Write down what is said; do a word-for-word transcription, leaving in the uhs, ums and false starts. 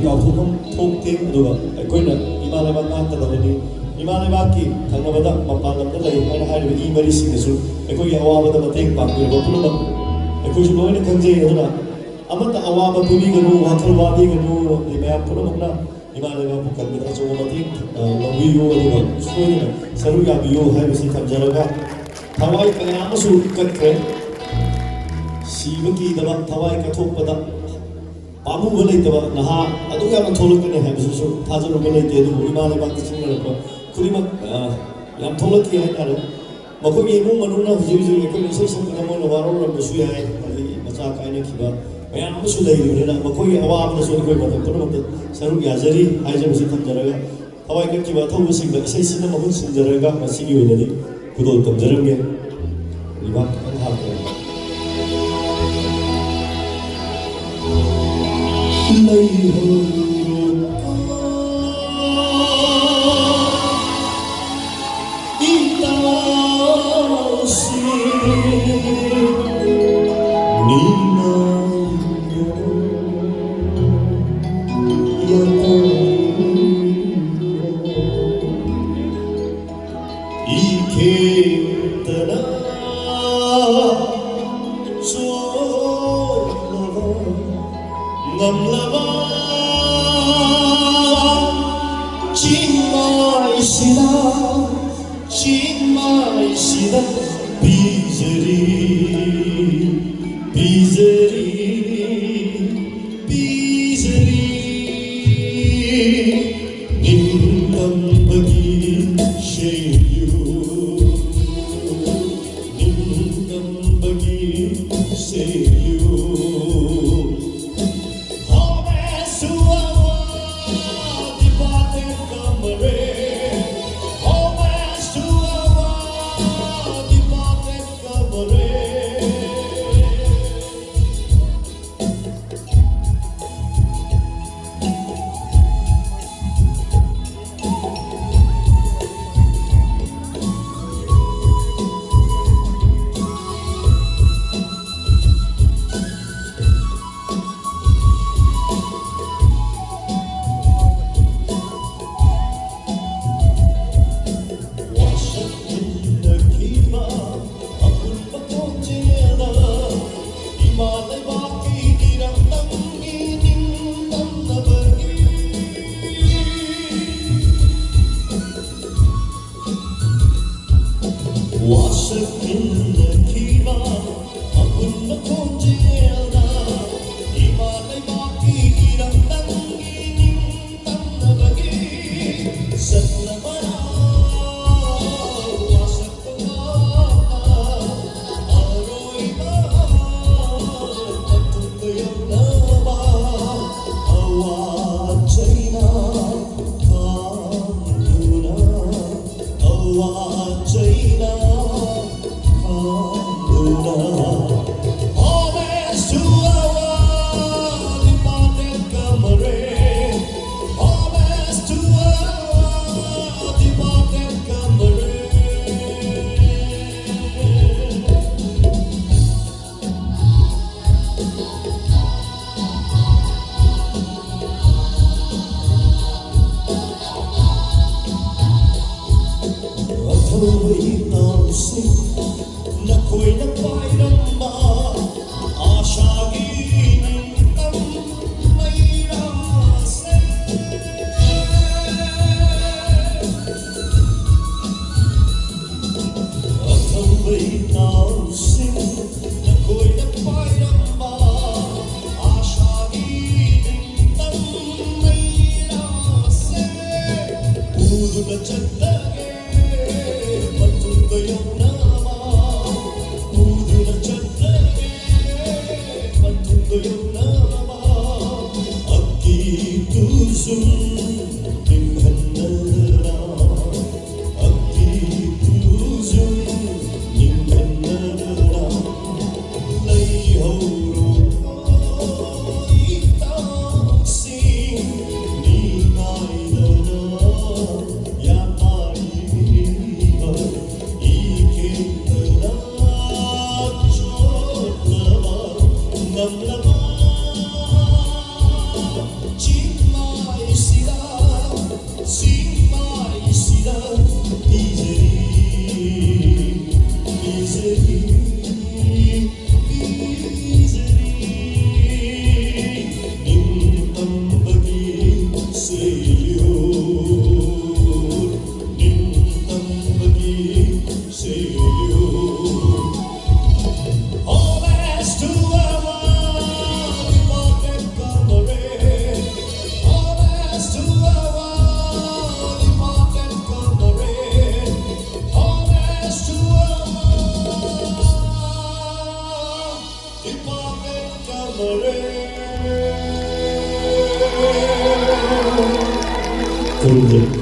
ꯀꯥꯎꯊꯣꯛꯐꯝ ꯊꯣꯛꯇꯦ꯫ ꯑꯗꯨꯒ ꯑꯩꯈꯣꯏꯅ ꯏꯃꯥ ꯂꯩꯕꯥꯛ ꯉꯥꯛꯀꯗꯕꯅꯤ꯫ ꯏꯃꯥ ꯂꯩꯕꯥꯛꯀꯤ ꯊꯪꯅꯕꯗ ꯃꯄꯥꯟ ꯂꯝꯗ ꯂꯩ ꯍꯥꯏꯅ ꯍꯥꯏꯔꯤꯕ ꯏ ꯃꯔꯤꯁꯤꯡꯅꯁꯨ ꯑꯩꯈꯣꯏꯒꯤ ꯑꯋꯥꯕꯗ ꯃꯇꯦꯡ ꯄꯥꯡꯕꯤꯔꯕ ꯄꯨꯝꯅꯃꯛ ꯑꯩꯈꯣꯏꯁꯨ ꯂꯣꯏꯅ ꯈꯪꯖꯩ꯫ ꯑꯗꯨꯅ ꯑꯃꯠꯇ ꯑꯋꯥꯕ ꯄꯤꯕꯤꯒꯅꯨ, ꯋꯥꯈꯜ ꯋꯥꯕꯤꯒꯅꯨ꯫ ꯃꯌꯥꯝ ꯄꯨꯝꯅꯃꯛꯅ ꯏꯃꯥ ꯂꯩꯕꯥꯛꯄꯨ ꯀꯟꯕꯗ ꯑꯆꯧꯕ ꯃꯇꯦꯡ, ꯑ, ꯂꯧꯕꯤꯌꯨ꯫ ꯑꯗꯨꯒ ꯁꯣꯏꯗꯅ ꯁꯔꯨꯛ ꯌꯥꯕꯤꯌꯨ ꯍꯥꯏꯕꯁꯤ ꯊꯝꯖꯔꯒ, ꯊꯋꯥꯏ ꯀꯌꯥ ꯑꯃꯁꯨ ꯀꯠꯈ꯭ꯔꯦ꯫ ꯁꯤꯕ ꯀꯤꯗꯕ, ꯊꯋꯥꯏ ꯀꯠꯊꯣꯛꯄꯗ ꯄꯥꯝꯃꯨꯕ ꯂꯩꯇꯕ ꯅꯍꯥ ꯑꯗꯨꯛ ꯌꯥꯝꯅ ꯊꯣꯛꯂꯛꯀꯅꯤ ꯍꯥꯏꯕꯁꯤꯁꯨ ꯊꯥꯖꯔꯨꯕ ꯂꯩꯇꯦ꯫ ꯑꯗꯨꯕꯨ ꯏꯃꯥ ꯂꯩꯕꯥꯛꯇ ꯆꯤꯡꯅꯔꯛꯄ ꯈꯨꯗꯤꯡꯃꯛ, ꯑ, ꯌꯥꯝ ꯊꯣꯛꯂꯛꯈꯤ ꯍꯥꯏꯇꯥꯔꯦ꯫ ꯃꯈꯣꯏꯒꯤ ꯏꯃꯨꯡ ꯃꯅꯨꯡꯅ ꯍꯧꯖꯤꯛ ꯍꯧꯖꯤꯛ ꯑꯩꯈꯣꯏꯅ ꯏꯁꯩ ꯁꯛꯄꯗ ꯃꯣꯏꯅ ꯋꯥꯔꯧꯔꯝꯕꯁꯨ ꯌꯥꯏ, ꯑꯗꯒꯤ ꯃꯆꯥ ꯀꯥꯏꯅꯈꯤꯕ ꯃꯌꯥꯝ ꯑꯃꯁꯨ ꯂꯩꯔꯤꯕꯅꯤꯅ, ꯃꯈꯣꯏꯒꯤ ꯑꯋꯥꯕꯗꯁꯨ ꯑꯩꯈꯣꯏ ꯃꯇꯝ ꯄꯨꯝꯅꯃꯛꯇ ꯁꯔꯨꯛ ꯌꯥꯖꯔꯤ ꯍꯥꯏꯖꯕꯁꯤ ꯊꯝꯖꯔꯒ, ꯊꯋꯥꯏ ꯀꯠꯈꯤꯕ ꯑꯊꯧꯕꯁꯤꯡꯗ ꯏꯁꯩꯁꯤꯅ ꯃꯍꯨꯠ ꯁꯤꯟꯖꯔꯒ ꯃꯁꯤꯒꯤ ꯑꯣꯏꯅꯗꯤ ꯈꯨꯗꯣꯜ ꯇꯝꯖꯔꯝꯒꯦ꯫ ꯂꯩꯕꯥꯛ ꯈꯤꯇꯪ ꯍꯥꯞꯀꯦ꯫ ꯂꯩꯍꯧꯔꯣ ꯏꯇꯥꯎꯁꯤꯡ, ꯅꯤꯡꯉꯥꯏ ꯏꯈꯦꯇꯅ ꯆꯣꯠꯂꯕ ꯉꯝꯂꯕ ꯆꯤꯡꯃꯥꯏꯁꯤꯗ, ꯆꯤꯡꯃꯥꯏꯁꯤꯗ ꯄꯤꯖꯔꯤ, ꯄꯤꯖꯔꯤ, ꯄꯤꯖꯔꯤ꯫ ꯅꯤꯡꯇꯝꯕꯒꯤ ꯁꯦꯜꯌꯨ, ꯅꯤꯡꯇꯝꯕꯒꯤ ꯁꯦꯜꯌꯨ꯫ Homage to our departed comrade. Homage to our departed comrade. ꯆꯠꯂꯒꯦ ꯃꯇꯨꯡꯗ ꯌꯧꯅꯕ, ꯄꯨꯗꯨꯅ ꯆꯠꯂꯒꯦ ꯃꯇꯨꯡꯗ ꯌꯧꯅꯕ꯫ ꯑꯀꯤꯕꯗꯨꯁꯨ ꯅꯤꯡꯍꯟꯅꯗꯅ, ꯑꯀꯤꯕꯗꯨꯁꯨ ꯅꯤꯡꯍꯟꯅꯗꯅ꯫ ꯂꯩꯍꯧꯔꯣ ꯏꯇꯥꯎꯁꯤꯡ, ꯅꯤꯡꯉꯥꯏꯗꯅ ꯌꯥꯄꯥꯏꯕꯤꯕ, ꯏꯀꯦꯟꯗꯅ ꯆꯣꯠꯂꯕ ꯉꯝꯂꯕ ꯆꯤꯡꯃꯥꯏꯁꯤꯗ, ꯆꯤꯡꯃꯥꯏꯁꯤꯗ ꯄꯤꯖꯔꯤ, ꯄꯤꯖꯔꯤ, ꯄꯤꯖꯔꯤ ꯅꯤꯡꯇꯝꯕꯒꯤ salute, ꯅꯤꯡꯇꯝꯕꯒꯤ salute. Homage to our departed comrade. Homage to our departed comrade. Homage to our departed comrade. ꯈꯨꯔꯨꯝꯖꯔꯤ꯫